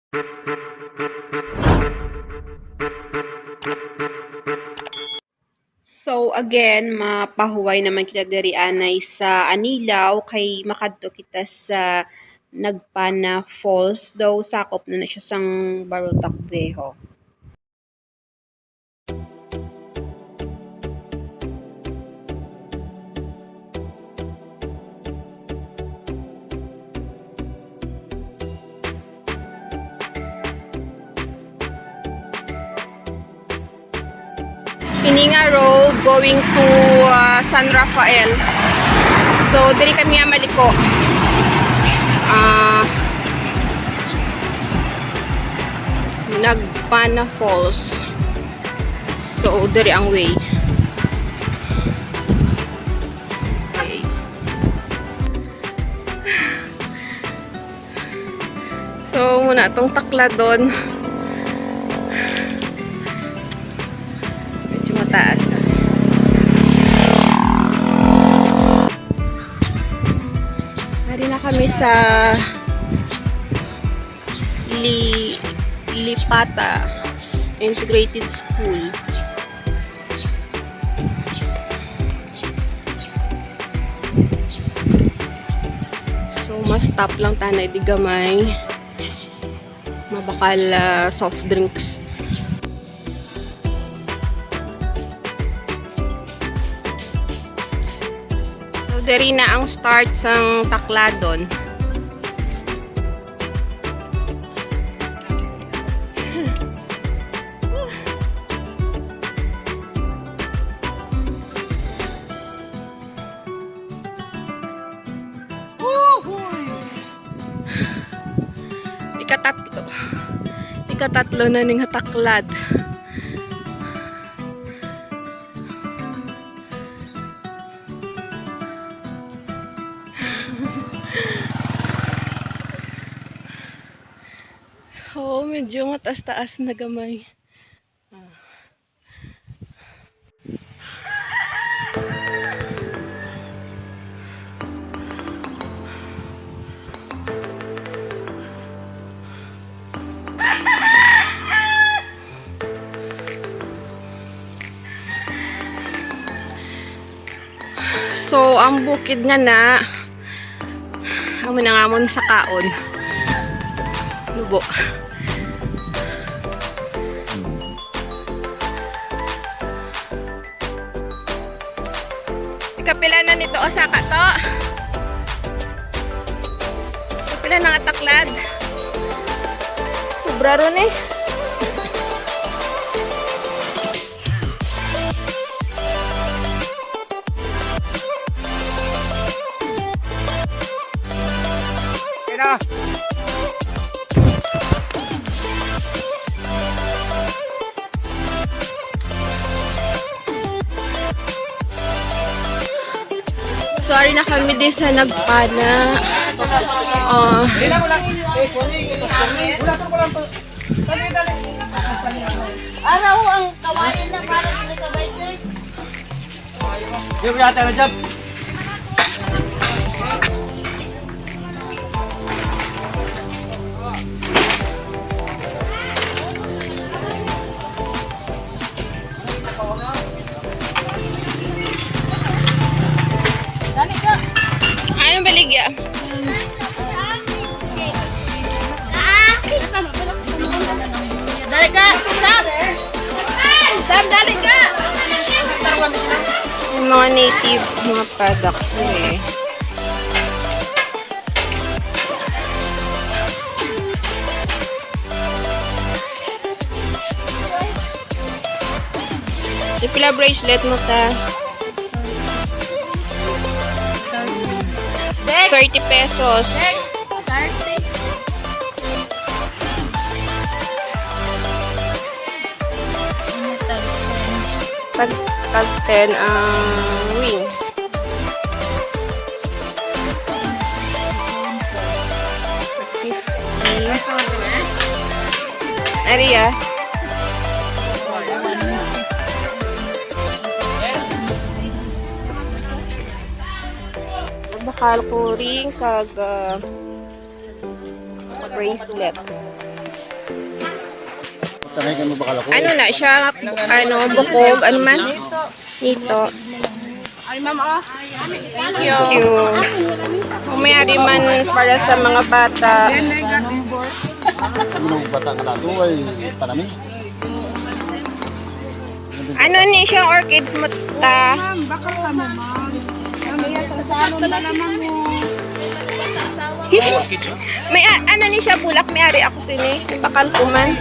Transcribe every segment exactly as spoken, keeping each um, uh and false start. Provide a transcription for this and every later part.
So again, mapahuway naman kita diri anay sa Anilao kay makadto kita sa Nagpana Falls, daw sakop na na siya sang Barotac Viejo. Ini nga road going to, ah, San Rafael. So, diri kami nga maliko. Ah, Nagpana Falls. So, diri ang way. Okay. So, muna tong Tacladon. Medyo mataas na. Ari na kami sa Li-, Lipata Integrated School. So, ma-stop lang ta anay di gamay. Mabakal, ah, soft drinks. So, diri na ang start sang Tacladon. Uhuy! Ikatatlo. Ikatatlo na ning Taclad. Oo, medyo mataas-taas na gamay. Ah. So, ang bukid nga na, amo na nga amon sa kaon. Lubo. Ikapila na nito, o, saka to? Ikapila na nga Taclad? Sobra ron eh. Pera. Sorry na kami di sa Nagpana. Oh. Araw ang kawayan na para dito sa bikers. Jab, yata na, Jab. Anong baligya? Dali ka! Sam! Sam, dali ka! Yung mga native, mga products mo eh. Di pila bracelet mo ta? Thirty pesos. Tag, tag ten ang ring. Fifty. Ari, ah. Bakal ko ring kag, ah, bracelet. Ano na siya? Ano, bukog? Ano man? Nito. Ay, ma'am, oh. Thank you. Thank you. Mayari man para sa mga bata. Ano bata nga nato ay panami? Ano ni siya, orchids mo ta? Ma'am, baka ka mo, ma'am. Ma'am, iya, sa salon na naman mo. May a- ano ni siya, bulak, may ari ako sini. Bakal ko man.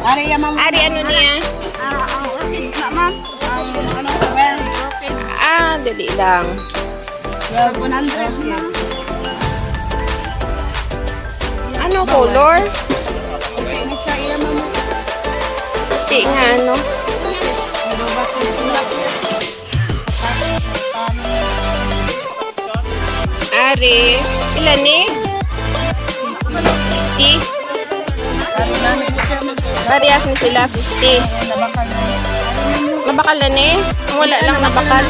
Ari, ya, ma'am. Ari, ano niya? Ah, ang orchids na, ma'am. Ang, ano, well, orchids. Ah, dali lang. Twelve one hundred na. Ano color? Hindi na siya iya, ma'am. Puti nga, ano? Ari, pila ni? Fifty. Parehas ni sila, fifty. Mabakal na ni? Wala lang nabakal.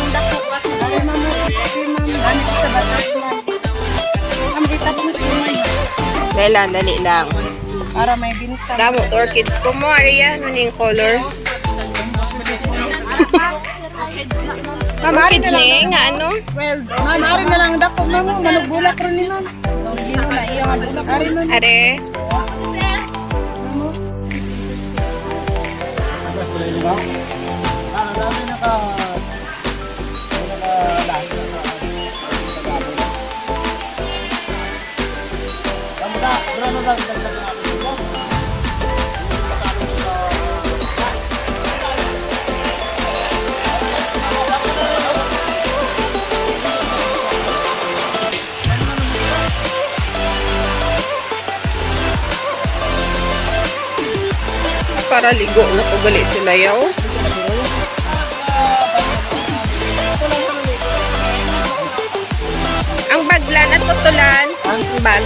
Dali lang, dali lang. Para may binta. Damo orchids ko mo, Aria. Ano ning color? Ma'am, ari Orchids na lang ni, ang nga ano? Well, ma'am, ari na lang ang dako, ma'am. Manugbulak rin ni ma'am. Ang lino na iya nga bulak. Ari, ma'am. Are. Para ligo na ko gali sila, yaw. Ang bagla, natutulan. Ang bag.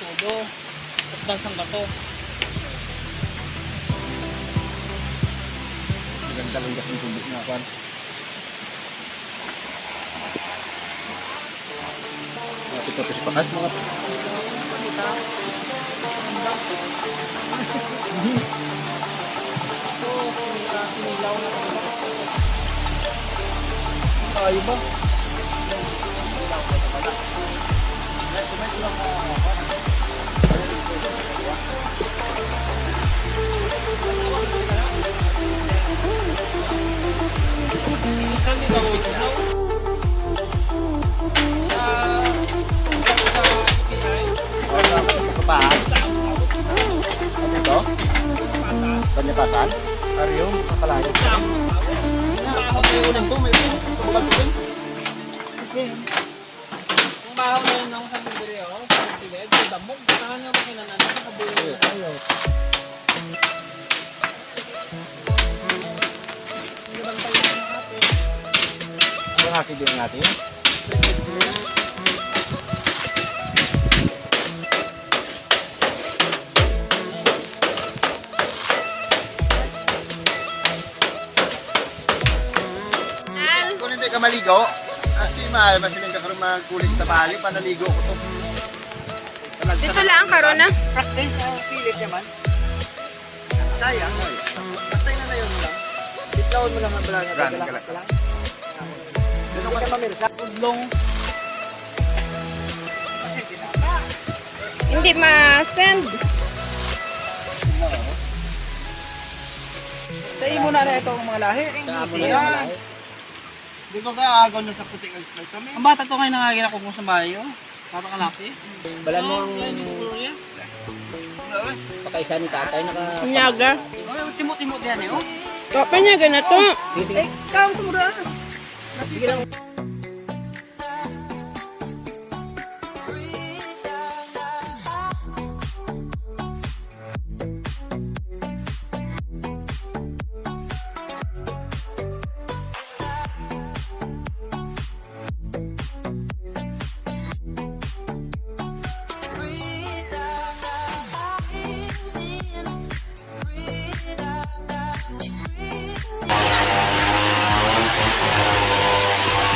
Todo. Tapos sang bato. Maganda lang yung tubig na, kwan. Kapit-kapit pa, kahit mga Ay, ba? Ano to? Panipasan? Ariyo, makalayo. Ang bahaw na yun, no, sa Mindoro, oh, sa Pilipinas, sa Damog, saan nga ba kinanan? Sa Kabuyaw. Ayaw. Ang haki din natin. Kung hindi ka maligo, ah, di ma-, masiling ka karon magkulit sa bali, panaligo ko to. Dito lang karon na. Practice, ah, pilit naman. Sayang, oy. Basta yun na yun lang. Bitlawon mo lang ang bala niya. Brand ka lang. Hindi ka mamirsa. Udlong. Hindi ma-send. Sa imo na na itong mga lahi. Sa amo na yung mga lahi. Di ko kaya agaw na sa puti ang Sprite kami. Ang bata to ngayon nangagin ako kung sa Mayo. Bata ka lapi. Balan mo ang pagkaisa ni tatay, naka- Nyaga. Oh, timo-timo diyan eh, oh. Kape niya ganato. Ikaw, tumura.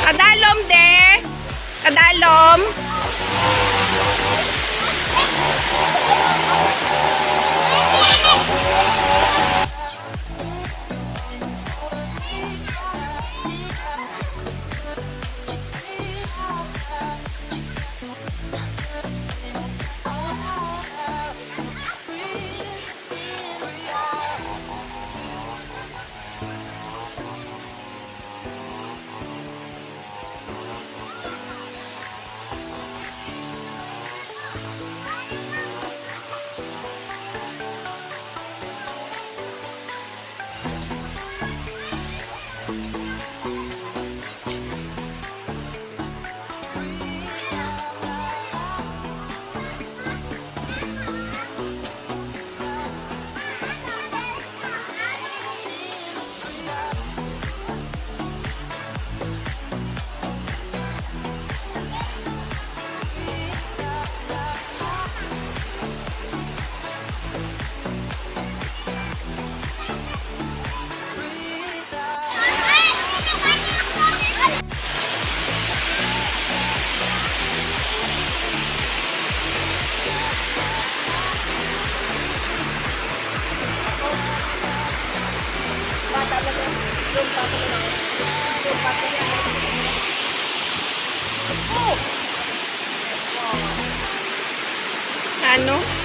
Kadalom, de. Kadalom. Ano?